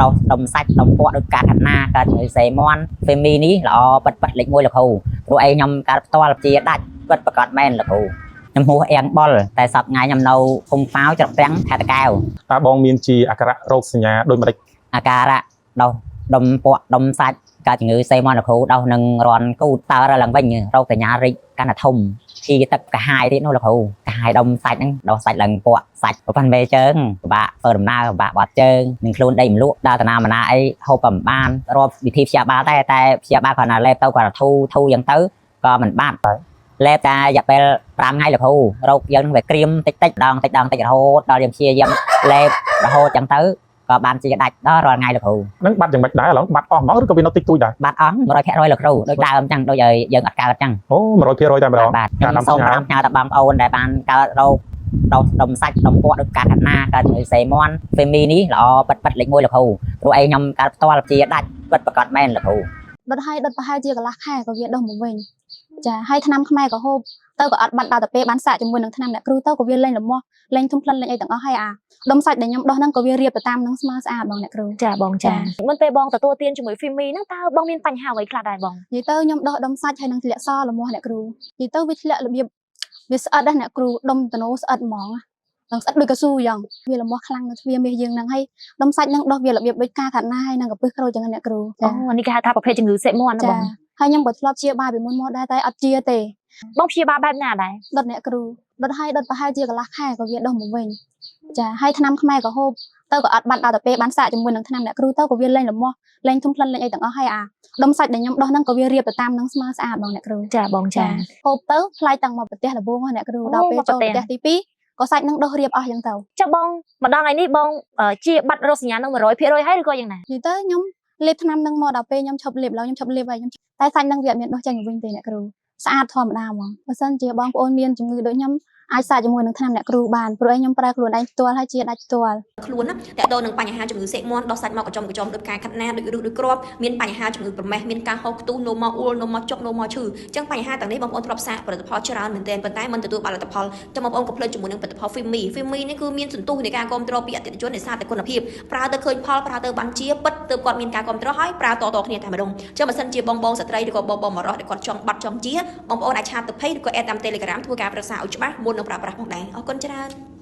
ដោះដុំសាច់ដុំពក់ដោយការខាត់ណាកើតជំងឺសេមាន់ហ្វេមីនេះល្អពិតពិតលេខ1លោកគ្រូព្រោះអីខ្ញុំកើតផ្ទាល់ជាដាច់ពិតប្រកបមែនលោកគ្រូខ្ញុំហួសអៀងបុលតែសប្ថ្ងៃខ្ញុំនៅភូមិហ្វាវច្រកទាំងខេត្តតាកែវ តើបងមានជាអាការៈរោគសញ្ញាដូចម្តេច អាការៈដោះដុំពក់ដុំសាច់កើតជំងឺសេមាន់លោកគ្រូដោះនឹងរន់គូតើឡើងវិញរោគសញ្ញារិចកាន់តែធំជីទឹកកាហាយទៀតនោះលោកគ្រូកាហាយដុំសាច់ហ្នឹងដោះសាច់ឡើងពក់សាច់ប្រហែលមេជើងពិបាកធ្វើដំណើរពិបាកបាត់ជើងនឹងខ្លួនដីមលក់ដើរតាណាមណាអីហូបក៏មិនបានរាប់វិធីព្យាបាលដែរតែព្យាបាលគ្រាន់តែលេបទៅគ្រាន់តែធូរធូរយ៉ាងទៅក៏មិនបាត់លេបតែរយៈពេល5ថ្ងៃលោកគ្រូរោគយើងនឹងវាក្រៀមតិចតិចម្ដងតិចម្ដងតិចរហូតដល់យើងព្យាយាមលេបរហូតចឹងទៅក៏បានជាដាច់ដល់រាល់ថ្ងៃលោកគ្រូ ហ្នឹងបាត់យ៉ាងម៉េចដែរឥឡូវបាត់អស់ហ្មងឬក៏វានៅតិចតួចដែរ បាត់អស់100%លោកគ្រូដូចដើមចឹងដូចឲ្យយើងអត់កើតចឹង អូ100%តែម្ដង បាទខ្ញុំសូមប្រាំផ្ញើដល់បងប្អូនដែលបានកើតរោគដោះដុំសាច់ដុំពក់ដោយការខាត់ណាកើតជំងឺសេមាន់ហ្វេមីនេះល្អពិតពិតលេខ1លោកគ្រូព្រោះអីខ្ញុំកើតផ្ទាល់ជាដាច់ពិតប្រកបមែនលោកគ្រូ ដុតហើយដុតប្រហែលជាកន្លះខែក៏វាដុះមកវិញចាហើយថ្នាំខ្មែរក៏ហូបទៅក៏អត់បាត់ដល់ទៅពេលបានសាកជាមួយនឹងថ្នាំអ្នកគ្រូទៅក៏វាលែងលមាស់លែងធំក្លិនលែងអីទាំងអស់ហើយអាដុំសាច់ដែលខ្ញុំដុះហ្នឹងក៏វារៀបទៅតាមនឹងស្មើស្អាតបងអ្នកគ្រូ ចាបងចា ចា មុនពេលបងទទួលទានជាមួយ Fimi ហ្នឹងតើបងមានបញ្ហាអ្វីខ្លះដែរបង និយាយទៅខ្ញុំដុះដុំសាច់ហើយនឹងធ្លាក់សលមាស់អ្នកគ្រូនិយាយទៅវាធ្លាក់របៀបវាស្អិតណាស់អ្នកគ្រូដុំតណូស្អិតហ្មងនឹងស្អិតដូចកស៊ូយ៉ាងវាលមាស់ខ្លាំងនៅទ្វារមាសយើងហ្នឹងហើយដុំសាច់ហ្នឹងដុះវារបៀបដូចការខាត់ណាហើយនឹងកពឹសក្រូចចឹងណាអ្នកគ្រូ អូនេះគេហៅថាប្រភេទជំងឺសេមាន់ណា ចា បង ហើយខ្ញុំក៏ធ្លាប់ជាបាលពីមុនមកដែរតែអត់ជាទេ បងព្យាបាលបែបណាដែរ ដុតអ្នកគ្រូដុតហើយដុតប្រហែលជាកន្លះខែក៏វាដុះមកវិញចាហើយថ្នាំខ្មែរក៏ហូបទៅក៏អត់បាត់ដល់ទៅពេលបានសាកជាមួយនឹងថ្នាំអ្នកគ្រូទៅក៏វាលែងលមាស់លែងធំក្លិនលែងអីទាំងអស់ហើយអាដុំសាច់ដែលខ្ញុំដុះហ្នឹងក៏វារៀបទៅតាមនឹងស្មើស្អាតបងអ្នកគ្រូ ចាបងចា ហូបទៅផ្លាយតាំងមកប្រទេសលបងហ៎អ្នកគ្រូ អូ ដល់ពេលចូល មកប្រទេស ប្រទេសទី2ក៏សាច់ហ្នឹងដុះរៀបអស់យ៉ាងទៅ ចុះបងម្ដងថ្ងៃនេះបងជាបាត់រោគសញ្ញានឹង100%ហើយឬក៏យ៉ាងណា និយាយទៅខ្ញុំលេបថ្នាំហ្នឹងមកដល់ពេលខ្ញុំឈប់លេបឡើយខ្ញុំឈប់លេបហើយខ្ញុំតែសាច់ហ្នឹងវាអត់មានដុះចេញមកវិញទេអ្នកគ្រូស្អាតធម្មតាហ្មងបើសិនជាបងប្អូនមានជំងឺដូចខ្ញុំអាចសាកជាមួយនឹងថ្នាំអ្នកគ្រូបានព្រោះឯងខ្ញុំប្រើខ្លួនឯងផ្ទាល់ហើយជាដាច់ផ្ទាល់ ខ្លួនណាតើតើនឹងបញ្ហាជំងឺសេកមាន់ដោះសាច់មកកញ្ចុំកញ្ចុំដូចការខាត់ណាដូចរឹសដូចគ្រាប់មានបញ្ហាជំងឺប្រមេះមានការហូរខ្ទុះនោមមកអួលនោមមកចុកនោមមកឈឺអញ្ចឹងបញ្ហាទាំងនេះបងប្អូនធ្លាប់សាកផលិតផលច្រើនមែនទែនប៉ុន្តែមិនទទួលបានលទ្ធផលចាំបងប្អូនកុំភ្លេចជាមួយនឹងផលិតផល Fimi Fimi នេះគឺមានសន្ទុះនៃការគ្រប់គ្រងពីអតិថិជនដោយសារតែគុណភាពប្រើទៅឃើញផលប្រើទៅបានជាពិតទើបគាត់មានការគ្រប់គ្រងហើយប្រើតៗគ្នាតែម្ដងចឹងបើសិនជាបងបងស្ត្រីឬក៏បងបងប្រុសដែលគាត់ចង់បាត់ចង់ជាបងប្អូនអាចឆាតទៅ page ឬក៏ add តាម Telegram ធ្វើការប្រឹក្សាឲ្យច្បាស់មុននឹងប្រើប្រាស់ផងដែរអរគុណច្រើន។